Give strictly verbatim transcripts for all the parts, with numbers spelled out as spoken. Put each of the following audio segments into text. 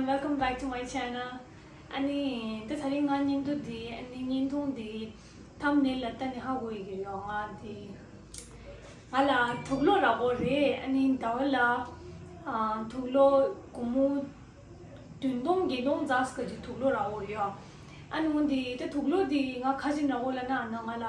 Welcome back to my channel. ཨ་ནི་ད་དེ་རིང་ང་བརྙན་ཐུང་འདི་ཨ་ནི་བརྙན་ཐུང་འདི་ཐམ་ནེལ་ལ་ལྟ་ནས་ཧ་གོ་ཡི་གི་ཡོད། ང་འདི་ང་ལ་དུག་ལོག་རག་གི་རེད། ཨ་ནི་ཟླ་བ་ལ་ཨ་དུག་ལོག་སྒོར་མོ་བདུན་སྟོང་བརྒྱད་སྟོང་ཙམ་གྱི་དུག་ལོག་རག་གི་ཡོད། ཨ་ནི་འོ་འདི་ད་དུག་ལོག་འདི་ང་ག་རེ་བྱས་ནས་རག་གི་ལབ་ན། ཨ་ནི་ང་ལ་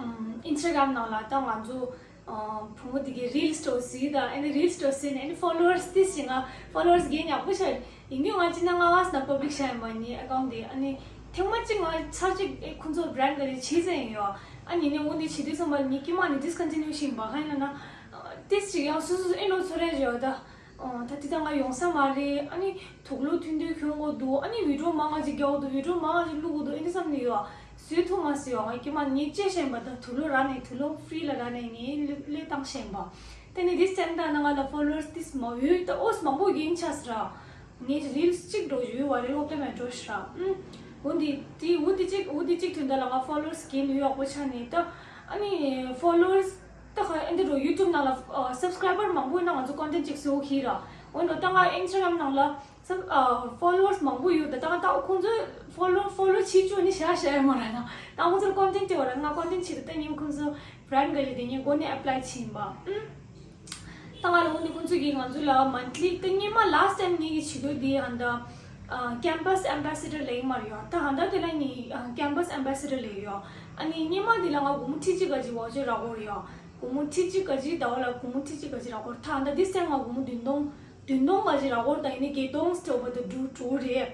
ཨམ་Instagram་ནང་ལ་ད་ང་ཚོ་ཨ་བུ་མོ་དེ་གའི་རིལ་སི་འདྲ་བོ་གཟིགས་དང་། ཨ་ནི་རིལ་སི་འདྲ་བོ་གཟིགས་ནས་ཨ་ནི་ཕོ་ལོ་ཝར་སི་ཏོག་ཙམ་ང་ཕོ་ལོ་ཝར་སི་རྒན་ཡག་པོ་ཆགས། ཡིན་རྒྱུ་ང་སྤྱིར་ན་སྔ་བ་སང་པབ་ལིག་བྱས་ཡིན་པ། ནི་ཨེ་ཀའུན་ཊི་དེ་ཨ་ནི་ཐེངས་མ་གཅིག་ང་ཚར་གཅིག་ཨེ་ཁོང་ཚོ་བྷི་རེན་ཌི་ག་རེ་བྱེད་ཟེར་ཡིན་ཡོད། ཨ་ནི་ནི་འོ་འདི་བྱེད་དུས་ཙམ་པ་ལ་ངས་དཀྱིལ་མ་ནས་ཌིས་ཀོན་ཊི་ནིའུ་བྱས་ཡིན་པ། གང་ཡིན་ལབ་ན་ཏོག་ཙམ་ཡང་སོ་སོ་ཨེ་ནོར་ཚོར་རེ་ཡོད་ད། ཨོ་ད་དེ་ད་ང་ཡོང་ས་མ་རེད། ཨ་ནི་དུག་ལོག་ཐོན་དུས་གྱོན་དགོས་འདུག་ཨ་ནི་བི་ཌི་ཡོ་མང་ང་ཅིག་རྒྱག་དགོས་འདུག་བི་ཌི་ཡོ་མང་ང་ཅིག་བླུག་དགོས་འདུག་ཨེ་འདྲ་བསམ་ནས་ཡོད། བཟོས་ཐུབ་མ་སོང་། ཡོད་ང་དཀྱིལ་མ་ངས་བཅད་བཞག་ཡིན་པ། ད་དུག་ལོག་རག་ནས་དུག་ལོག་ཧྥི་རི་ལ་རག་ནས་ངས་ལོས་ལོས་བཏང་བཞག་ཡིན་པ། དེ་ནས་ཌིས་ཀོན་ཊི་ད་ནང་ང་ལ་ཕོ་ལོ་ཝར་སི་ཏོག་ཙམ་མང་ཡོད། ད་ཨོ་ཙམ་མང་པོ་ཡིན་ཆགས་སི་ར། ངས་རིལ་སི་གཅིག་འགྲོ་ཡོད་བ་རེད། སློབ་གྲྭ་མ་འགྲོ་ཤི་ར། ཨུམ། འོ་འདི་དེ་འོ་འདི་གཅིག་འོ་འདི་གཅིག་ཐོན་ད་ལ་ང་ཕོ་ལོ་ཝར་སི་རྒན་ཡོད་ཡག་པོ་ཆགས་ནས་ད། ཨ་ནི་ཕོ་ལོ་ཝར་སི་ད་ག་ཨེ་འདི་འགྲོ་ཡུ་ཊུབ་ནང་ལ་ཨ་སབ་སི་ཀ་རའི་བར་མང་པོ་ཡོད་ན་ང་ཚོ་ཀོན་ཊེན་ཊི་གཅིག་བཟོ་གི་ར། འོ་འགྲོ་ད་ང་ཨིན་སི་ཊ་གྷ་རམ་ནང་ལ་སབ་ཨ་ཕོ་ལོ་ཝར་སི་མང་པོ་ཡོད། ད་ད་ད་ཁོང་ཚོས་ཕོ་ལོ་ཕོ་ལོ་བྱེད་བཅུག་ནི་བཞག་བཞག་ཡོད་མ་རེད་ན། ད་ཁོང་ཚོར་ཀོན་ཊེན་ཊི་བྱེད་པ་ར། ང་ཀོན་ཊེན་ཊི་བྱེད་དུས་ད་ཉིན་ཁོང་ཚོ་བྷི་རེན་ཌི་ག་རེ་དེ་ངས་འགོ་ནས་ཨེབ་ལའི་བྱས་ཡིན་པ། ཨུམ། ད་ང་ལ་འོ་འདི་ཁོང་ཚོ་གིས་ང་ཚོ་ལ་མན་ཐ་ལི་ད་སྔོན་མ་ལ་སི་ཊི་ཊའིམ་ངེད་ཀྱིས་བྱེད་དུས་དེ་ཧན་ད་ཨ་ཀེམ་པ་སི་ཨེམ་བེ་སེ་ཌར་ལབ་ཡོད་མ་རེད་ཡ། ད་ཧན་ད་དེ་ལ་ངས་ཨ་ཀེམ་པ་སི་ཨེམ་བེ་སེ་ཌར་ལབ་ཡོད་ཡ། ཨ་ནི་སྔོན་མ་དེ་ལ་ང་སྒོར་མོ་ཁྲི་གཅིག་ག་ཅིག་ཝའུ་ཅར་རག་གི་ཡོད་རེད་ཡ། སྒོར་མོ་ཁྲི་གཅིག་ག་ཅིག་ཟླ་བ་ལ་སྒོར་མོ་ཁྲི་གཅིག་ག་ཅིག་རག་གི་ཡོད་རེད། ད་ཧན་ད་ཌིས་ཀོན་ཊི་ང་སྒོར་མོ་བདུན་སྟོང་བདུན་སྟོང་ག་ཅིག་རག་གི་ཡོད་རེད། ད་ཡིན་ནའི་བརྒྱད་སྟོང་སྟོབས་པ་དང་འགྲོ་འགྲོ་གི་རེད།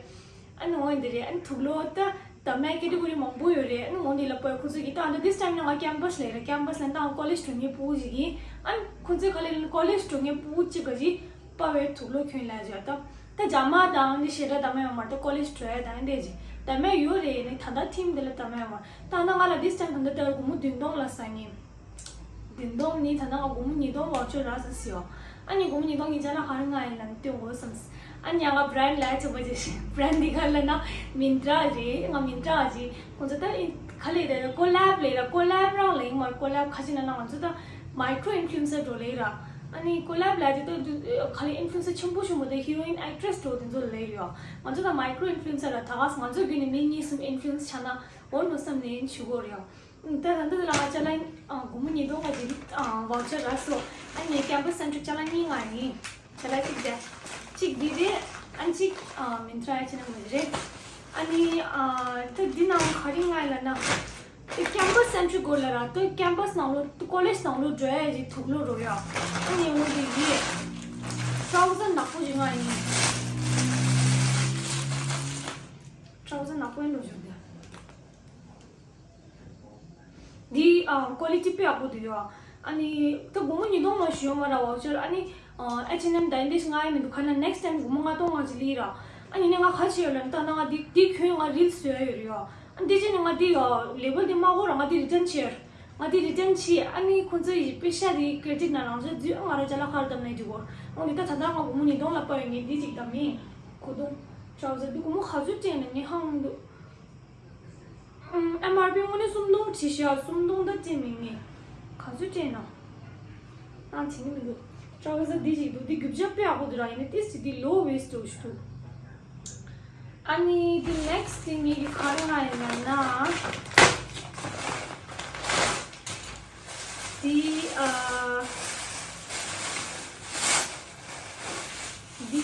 ཨ་ནི་འོ་འདི་རེད། ཨ་ནི་དུག་ལོག་ད་ད་མའི་ཀེ་ཊི་གོ་རི་མང་པོ་ཡོད་རེད། ཨ་ནི་འོ་འདི་ལ་པར་ཁོ་ཚོ་གིས་ད་ཨ་ནི་ཌིས་ཀོན་ཊི་ནང་ང་ཀེམ་པ་སི་ལབ་ར། ཀེམ་པ་སི་ལ་ད་ཀོ་ལེཇ་འགྲོ་མཁན་ཕྲུ་གུ་ཞིག་ཡིན། ཨ་ནི་ཁོ་ཚོས་ག་ལེ་ཀོ་ལེཇ་འགྲོ་མཁན་ཕྲུ་གུ་གཅིག་ག་ཅིག་པ་བའི་དུག་ལོག་གྱོན་ལབ་བྱས། ད་ད་རྒྱ་མ་དང་ནི་ཞེ་དྲག་ད་མ་ཡོད་མ་རེད། ད་ཀོ་ལེཇ་འགྲོ་ཡ་དང་འདི་ཅིག་ད་མ་ཡོད་རེད། ནི་ད་ད་ཐིམ་འདི་ལ་ད་མ་ཡོད་མ་རེད། ད་ད་ང་ལ་ཌིས་ཀོན་ཊི་ད་ད་ད་སྒོར་མོ་བདུན་སྟོང་ལ་ཟ་ངེས། བདུན་སྟོང་ནི་ད་ནང་སྒོར་མོ་ཉིས་སྟོང་ཝའུ་ཅར་རག་ས་སི་ཡོ། ཨ་ནི་སྒོར་མོ་ཉིས་སྟོང་གི་ཅ་ལག་ག་རེ་ང་ཡིན་ལ་སྟོན་དགོས་བསམས། ཨ་ནི་ཡང་ང་བྷི་རེན་ཌི་ལ་ཆོག་པ་ཅིག་བྷི་རེན་ཌི་འདི་ག་ལབ་ན་མིན་ཏྲ་རེད། ང་མིན་ཏྲ་ཅིག་ཁོང་ཚོ་ད་ཨིན་ག་ལབ་རེད། ཀོ་ལེབ་ལབ་ར། ཀོ་ལེབ་རང་ལབ་ཡིན་མ་རེད། ཀོ་ལེབ་ཁ་ཅིག་ན་ན་ང་ཚོ་ད་མའི་ཀྲོ་ཨིན་ཕུ་ལུ་ཨེན་སར་འགྲོ་ལབ་ར། ཨ་ནི་ཀོ་ལེབ་ལབ་དེ་ད་ག་ལབ་ཨིན་ཕུ་ལུ་ཨེན་སར་ཆེན་པོ་ཆེན་པོ་ད་ཧི་རོ་ཨིན་ཨེག་ཊི་རེ་སི་འགྲོ་དེ་ཚོ་ལབ་རེད་ཡོ། ང་ཚོ་ད་མའི་ཀྲོ་ཨིན་ཕུ་ལུ་ཨེན་སར་ར། ད་ག་ང་ཚོ་བརྒྱུད་ནས་མི་གཉིས་གསུམ་ཨིན་ཕུ་ལུ་ཨེན་སར་ཆགས་ན་འོ་འགྲོ་བསམ་ནས་ཡིན་ཆུ་གོ་རེད་ཡོ། ད་ད་འདི་ལ་ང་ཅ་ལག་ཨ་སྒོར་མོ་ཉིས་སྟོང་ག་ཅིག་ཨ་ཝའུ་ཅར་རག་སོང་། ཨ་ནི་ཀེམ་པ་སི་སེན་ཊྲིག་ཅ་ལག་གཉིས་ང་ཡིན། ཅ་ལག་གཅིག་དེ་གཅིག་འདི་རེད། ཨ་གཅིག་ཨ་མིན་ཏྲ་ཡ་ཅི་ན་མི་རེད། ཨ་ནི་ཨ་ད་འདི་ནང་ག་རེ་ང་ཡིན་ལབ་ན། དེ་ཀེམ་པ་སི་སེན་ཊྲིག་སྐོར་ལ་ར། ད་ཀེམ་པ་སི་ནང་ལོགས་ཀོ་ལེཇ་ནང་ལོགས་འགྲོ་ཡ་ཅིག་དུག་ལོག་རོ་ཡ། ཨ་ནི་འོ་འདི་ཡིན། ཊྲའུ་ཟར་ནག་པོ་ཅིག་ང་ཡིན། ཊྲའུ་ཟར་ནག་པོ་ཡིན་འགྲོ་བྱུང་དེ། འདི་ཨ་ཀོ་ལི་ཊི་དཔེ་ཡག་པོ་འདུག་ཡོ། ཨ་ནི་ད་སྒོར་མོ་ཉིས་སྟོང་མ་ཞུ་ཡོད་མ་ར་ཝའུ་ཅར། ཨ་ནི་ཨེཆ་ཨེན་ཨེམ་དང་འདི་ང་ཡི་མི་འདུག་ཁ་ན་ནེག་སི་ཊའིམ་སྒོར་མོ་ལྔ་སྟོང་ང་ཅིག་ལི་ར། ཨ་ནི་ནི་ང་ཁ་ཆེ་ཡོད་ལ་ད་ན་ང་འདི་འདི་གྱོན་ང་རིལ་སི་བཟོ་ཡ་ཡོད་རེད་ཡོ། ཨ་འདི་ཅི་ནི་ང་འདི་ལེ་བལ་འདི་མ་གོ་ར། ང་འདི་རི་ཊན་བྱེད་ཡོད། ང་འདི་རི་ཊན་བྱེད། ཨ་ནི་ཁོང་ཚོ་ཡི་པེ་ཤ་རི་ཀེ་རེ་ཌིཊ་ནང་རང་ཚོ་འཛུལ། ཨ་ང་ར་ཅ་ལག་ཁར་བཏབ་ནས་འཇུག་གོ། ཨ་འདི་ད་ད་ད་ང་སྒོར་མོ་ཉིས་སྟོང་ལ་པ་ཡོད་ངས་འདི་ཅིག་བཏབ་མིན། གོ་དུང་ཊྲའུ་ཟར་འདི་སྒོར་མོ་ག་ཚོད་སྤྲད་ན་ངས་ཧང་འདུག་ཨེམ་ཨར་པི་དངོས་གནས་སུམ་སྟོང་བྲིས་ཤག་སུམ་སྟོང་ད་སྤྲད་མེད་ངས། ག་ཚོད་སྤྲད་ན། ཨང་བྱེད་ནི་མི་འདུག་ཊྲའུ་ཟར་འདི་ཞིག་འདུག་འདི་རྒྱུ་ཆ་དཔེ་ཡག་པོ་འདུག་ར། ཡིན་ནའི་ཏིས་ཅིག་འདི་ལོ་ཝེ་སི་འདྲ་བོ་ཞིག་འདུག་ཨ་ནི་འདི་ནེག་སི་ཊི་འདི་ངེད་ཀྱི་ག་རེ་ང་ཡིན་ན་ན། འདི་ཨ་འདི་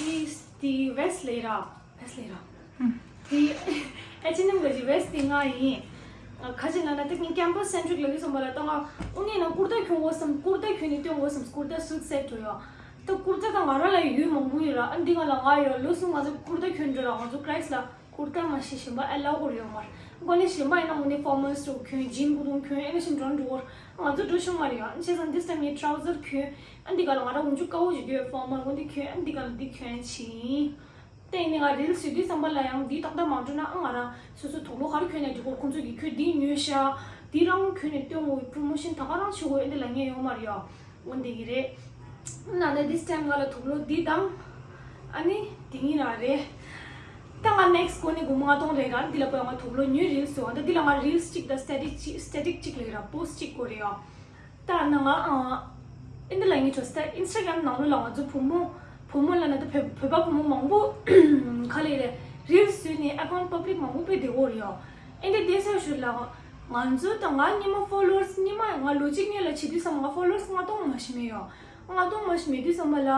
འདི་ཝེ་སི་ལེ་ར། ཝེ་སི་ལེ་ར། དེ་ཨེཆ་ཨེན་ཨེམ་གི་ཝེ་སི་དེ་ང་ཡིན། ཁ་ཅིག་ལབ་ན་ད་ངས་ཀེམ་པ་སི་སེན་ཊྲིག་ལབ་དུས་ཙམ་པ་ལ་ད་ང་དངོས་གནས་ན་ཀུར་ཏ་གྱོན་དགོས་བསམ། ཀུར་ཏ་གྱོན་ནས་སྟོན་དགོས་བསམ། ཀུར་ཏ་སུཊ་སེཊ་འགྲོ་ཡོད། ད་ཀུར་ཏ་ད་ང་རང་ལ་ཡོད་མང་པོ་ཡོད་ར། ཨ་འདི་ང་ལ་ང་ཡོད་ལོ་གསུམ་ང་ཚོ་ཀུར་ཏ་གྱོན་འགྲོ་ར། ང་ཚོ་ཀ་ལ་སི་ལ་ཀུར་ཏ་མ་བྱེད་གཞན་པ་ཨེ་ལའོ་གོ་ར་ཡོད་མ་རེད། ཀོ་ལེཇ་གཞན་པ་ཡིན་ན་དངོས་གནས་ཕོར་མལ་སུཊ་གྱོན། ཇིན་སྐུ་དུང་གྱོན། ཨེ་ནས་ཤིང་འགྲོ་འགྲོ་གོ་ར། ང་ཚོ་འགྲོ་ཤོང་མ་རེད་ཡ། བྱས་ཙང་འདི་ཙམ་ངས་ཊྲའུ་ཟར་གྱོན། ཨ་འདི་ག་ལ་ང་རང་འུ་ཆུ་དཀར་པོ་ཞིག་གྱོན། ཕོར་མལ་འོ་འདི་གྱོན། ཨ་འདི་ག་ལ་འདི་གྱོན་ཕྱིན། དེ་ཡིན་ནི་ང་རིལ་སི་བཟོ་དུས་ཙམ་པ་ལ་ཡང་འདི་ཏག་ཏག་མ་འགྲོ་ན། ཨ་ང་རང་སོ་སོ་དུག་ལོག་ག་རེ་གྱོན་ནས་འགྲོ་གོ། ཁོང་ཚོ་གིས་ཁྱོད་འདི་ཉོས་ཤག་འདི་རང་གྱོན་ནས་སྟོན་དགོས། པྲོ་མོ་ཤོན་ད་ག་རང་བྱེད་དགོས། ཨེ་འདི་ལབ་མཁན་ཡོད་མ་རེད་ཡ། འོ་འདི་གི་རེད། ན་ན་this time ང་ལ་དུག་ལོག་འདི་དང་ཨ་ནི་འདི་གཉིས་རང་རེད། ད་ང་ནེག་སི་ཊི་གོ་ནི་སྒོར་མོ་ལྔ་སྟོང་རེད་ར། འདི་ལ་པོ་ཡང་ང་དུག་ལོག་ཉོས་རིལ་སི་བཟོ། ད་འདི་ལ་ང་རིལ་སི་གཅིག་དང་སི་ཊེ་ཊིག་གཅིག་སི་ཊེ་ཊིག་གཅིག་ལབ་ར། པོ་སི་ཊི་གཅིག་དགོས་རེད་ཡ། ད་ན་ང་ཨ་ཨིན་དི་ལ་ངའི་ཁྲོད་ད་ཨིན་སི་ཊ་གྷ་རམ་ནང་ལོགས་ལ་ང་ཚོ་བུ་མོ་ བུ་མོ་ལབ་ན་ད་བོད་བོད་པ་བུ་མོ་མང་པོ་ག་ལེ་རེད། རིལ་བཟོས་ནས་ཨེ་ཀའུན་ཊི་པབ་ལིག་མང་པོ་སྤེལ་བསྡད་ཡོད་རེད་ཡ། ཨེ་འདི་བསྡད་ས་ཞུ་ལ། ང་ཚོ་ད་ང་སྔོན་མ་ཕོ་ལོ་ཝར་སི་སྔོན་མ་ང་ལོ་གཅིག་སྔོན་ལ་བྱེད་དུས་ཙམ་ང་ཕོ་ལོ་ཝར་སི་ལྔ་སྟོང་མ་ཞིག་མེད་ཡ། ལྔ་སྟོང་མ་ཞིག་མེད་དུས་ཙམ་པ་ལ།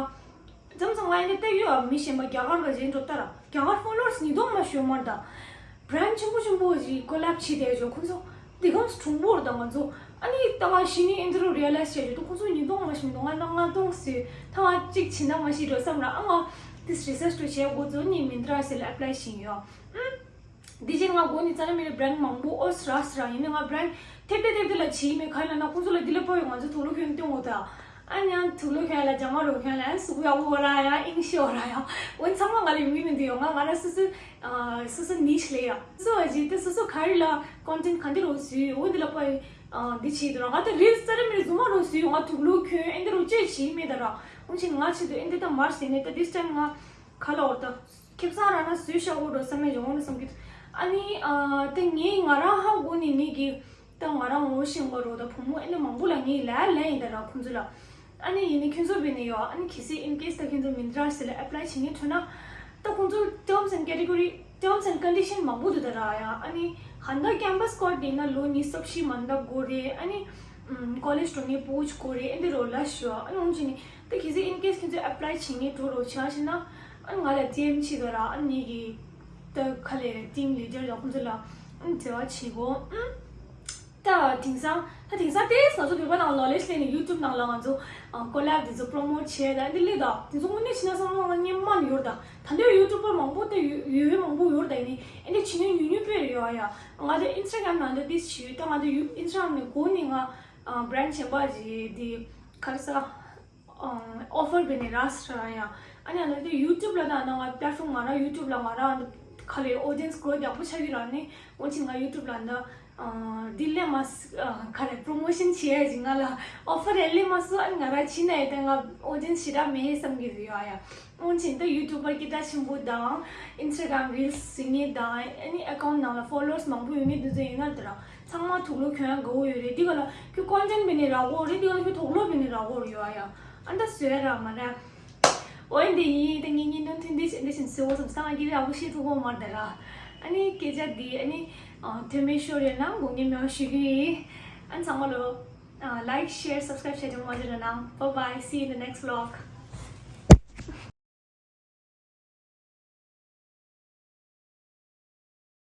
མཚམས་མཚམས་ང་ཡང་ནི་བལྟས་ཡོད་ཨ། མི་གཞན་པ་རྒྱ་གར་ག་རེ་འགྲོ་ལྟ་ར། རྒྱ་གར་ཕོ་ལོ་ཝར་སི་ཉིས་སྟོང་མ་ཞིག་ཡོད་མ་རེད་ད། བྷི་རེན་ཌི་ཆེན་པོ་ཆེན་པོ་ཞིག་ཀོ་ལེབ་བྱེད་བསྡད་ཡོད། ཁོང་ཚོ་འདི་གམ་གྲུང་པོ་རེད་ད། ང་ཚོ་ཨ་ནི་ད་ང་གཞི་ནས་ཨེ་འདི་རུ་རི་ཡ་ལའི་ཛི་བྱས་ཡོད་དུས་ཁོང་ཚོ་ཉིས་སྟོང་མ་ཞིག་མི་འདུག་ང་ན་ལྔ་སྟོང་ཟེར། ད་ང་གཅིག་བྱེད་ན་མ་ཤི་འགྲོ་བསམ་ར། ཨ་ང་དེ་རི་སར་ཆི་འགྲོ་བྱས་འགོ་བཙུགས་ནས་མིན་ཏྲ་ཟེར་ལ་ཨེ་པ་ལའི་བྱས་ཡོད། ཨུམ། འདི་རྗེས་ང་འགོ་ནས་རྩ་ནས་མེད་པའི་བྷི་རེན་ཌི་མང་པོ་ཨོ་སི་ར་སི་ར་ཡིན་ནའི་ང་བྷི་རེན་ཌི་ཐེབས་ཏེ་ཐེབས་ཏེ་ལ་བྱེད་ཀྱི་མེད། ག་རེ་ལབ་ན་ཁོང་ཚོ་ལ་འདི་ལ་ཕོ་ཡོད། ང་ཚོ་དུག་ལོག་གྱོན་སྟོན་འོ་ད། ཨ་ནི་ཡང་དུག་ལོག་གྱོན་ལ་རྒྱ་མ་རོ་གྱོན་ལ་ཡང་གཟུགས་ཡག་པོ་འོ་ར་ཡང་ཨིང་ཤི་འོ་ར་ཡང་འོ་ཚང་མ་ང་ལ་ཡོང་གི་མི་འདུག་ཡོ། ང་ང་ར་སོ་སོ་སོ་སོ་ནི་ཤི་ལེ་ཡ། སོ་བ་ཇི་དེ་སོ་སོ་ག་རེ་ལ་ཀོན་ཊེན་ཊི་ག་འདི་རོ་བཟོས་འོ་འདི་ལ་ཕོ་ཡོད། འདི་བྱེད་དུ་ར་ང་ད་རིལ་རྩ་ར་མི་རེ་རྫུན་མ་རོ་བཟོས་ཡོ། ང་དུག་ལོག་གྱོན་ཨེ་འདི་རོ་ཅེ་བྱེད་མེད་ད་ར། འོ་ཅི་ང་ཆེད་དུ་ཨེ་འདི་ད་མར་ཟེར་ནས་ད་this time ང་ག་ལ་འོ་ད། ཁེ་བཟང་ར་ན་བཟོས་ཤག་འོ་འགྲོ་བསམ་མེད་འཇོག་འོང་ན་བསམ་གི། ཨ་ནི་ཨ་ད་ངས་ང་རང་ཧ་གོ་ནས་ངས་ཀྱི་ད་ང་རང་ངོ་ཤེས་པ་རོ་ད་བུ་མོ་ཨེ་ནི་མང་པོ་ལ་ངས་ལབ་ལབ་ཡིན་ད་ར་ཁོང་ཚོ་ལ། ཨ་ནི་ཡིན་ནི་ཁྱོད་ཚོ་བས་ནི་ཡོ། ཨ་ནི་གལ་སྲིད་in case ད་ཁྱོད་ཚོ་མིན་ཏྲ་ཟེར་ལ་ཨེ་པ་ལའི་བྱེད་མཁན་ཐོན་ན་ད་ཁོང་ཚོ་terms and category terms and condition མང་པོ་འདུག་ད་ར་ཡ། ཨ་ནི་ཧན་ད་ཀེམ་པ་སི་ཀོ་ཌི་ཡིན་ན་ལོ་གཉིས་སུ་ཞིག་མ་འདབ་དགོས་རེད། ཨ་ནི་ཀོ་ལེཇ་འགྲོ་མཁན་སྤོ་བོ་ཅིག་དགོས་རེད། ཨེ་འདི་རོ་ལ་ཞུ་ཨ་ནི་འོང་ཅི་ནི། ད་གལ་སྲིད་in case ཁྱོད་ཚོས་ཨེ་པ་ལའི་བྱེད་མཁན་འགྲོ་རོགས་བྱ་ཞེ་ན། ཨ་ང་ལ་ཌི་ཨེམ་བྱེད་དགོས་ར། ཨ་ངེད་ཀྱི་ད་ག་ལེ་རེད་ཊིམ་ལི་ཌར་དང་ཁོང་ཚོ་ལ་ཨ་འབྲེལ་བ་བྱེད་དགོས། ཨ་ད་དེང་སང་ད་དེང་སང་དེ་ང་ཚོ་བོད་པ་ནང་ལོ་ལེ་ཤ་ལས་ནས་ཡུ་ཊུབ་ནང་ལ་ང་ཚོ་ཀོ་ལེབ་དེ་ཚོ་པྲོ་མོ་ཊི་བྱས་ད་འདི་ལས་ད་དེ་ཚོ་དངོས་གནས་བྱས་ན་བསམ་བློ་ང་སྙན་མ་ནས་ཡོད་ད། ད་འདི་ཡུ་ཊུབ་པར་མང་པོ་ད་ཡོད་ཡོད་མང་པོ་ཡོད་ད། ཡིན་ནི་ཨ་འདི་བྱེད་མཁན་ཉུང་ཉུང་པོ་རེད་ཡོད་ཨ་ཡ། ང་ཚོ་ཨིན་སི་ཊ་གྷ་རམ་ནང་ད་དེ་བྱས་ཡོད་ད། ང་ཚོ་ཡུ་ཨིན་སི་ཊ་གྷ་རམ་ནས་འགོ་ནས་ང་བྷི་རེན་ཌི་གཞན་པ་ཞིག་དེ་ག་རེ་ཟ། ཨོ་ཕར་བྱས་ནས་རག་སོང་ར་ཡ། ཨ་ནི་ཨ་ནི་དེ་ཡུ་ཊུབ་ལ་ད་ཨ་ནི་ང་པི་ལེཊ་ཕོམ་ང་རང་ཡུ་ཊུབ་ལ་ང་རང་ཨ་ནི་ག་ལེ་ཨོ་ཌི་ཡེན་སི་གྷོ་རོ་ཐི་ཡག་པོ་ཆགས་ཀྱི་ར། ཨ་ནི་འོ་ཅི་ང་ཡུ་ཊུབ་ལ་ད་ཨ་འདི་ལས་མ་ཨ་ག་ལེ་པྲོ་མོ་ཤན་བྱེད་ཡ་ཅིག་ང་ལ་ཨོ་ཕར་ཡ་ལས་མ་སོང་། ཨ་ནི་ང་རང་ཕྱིན་ན་ཡ་ད་ང་ཨོ་ཌི་ཡེན་སི་ཞེ་དྲག་མེད་བསམ་གྱི་རེད་ཡ་ཡ། འོ་ཅི་ད་ཡུ་ཊུབ་པར་སྐད་གྲགས་ཆེན་པོ་དང་ཨིན་སི་ཊ་གྷ་རམ་རིལ་སི་བཟོ་མཁན་དང་ཨ་ནི་ཨེ་ཀའུན་ཊི་ནང་ལ་ཕོ་ལོ་ཝར་སི་མང་པོ་ཡོད་མཁན་དེ་ཚོ་ཡིན་ན་ད་ར། ཚང་མ་དུག་ལོག་གྱོན་ཡ་དགའ་བོ་ཡོད་རེད། འདི་ག་ལ་ཁྱོད་ཀོན་ཊེན་ཊི་བྱས་ནས་རག་གོ་རེད། འདི་ག་ལ་ཁྱོད་དུག་ལོག་བྱས་ནས་རག་གོ་རེད་ཡོ་ཨ་ཡ། ཨ་ད་བཟོས་ར་མ་ར། འོ་འདི་ཡིན་ད་ངའི་བརྙན་ཐུང་ཐུང་འདི་བྱས་འདི་བྱས་བཟོས་འོ་བསམ་སང་ཨ་གི་ར་བོ་ཤེས་ཐུབ་གོ་མ་རེད་ད་ར། ཨ་ནི་སྐད་ཆ་འདི་ཨ་ནི་ཨ་དོན་མེད་ཤོར་ཡོད་ན་དགོངས་ཉེས་མེད་པ་ཞུ་གི་ཡིན། ཨ་ཚང་མ་ལོ་ཨ་like share subscribe བྱས་ཏེ་མ་བརྗེད་རོགས་གནང་། Bye bye, see you in the next vlog.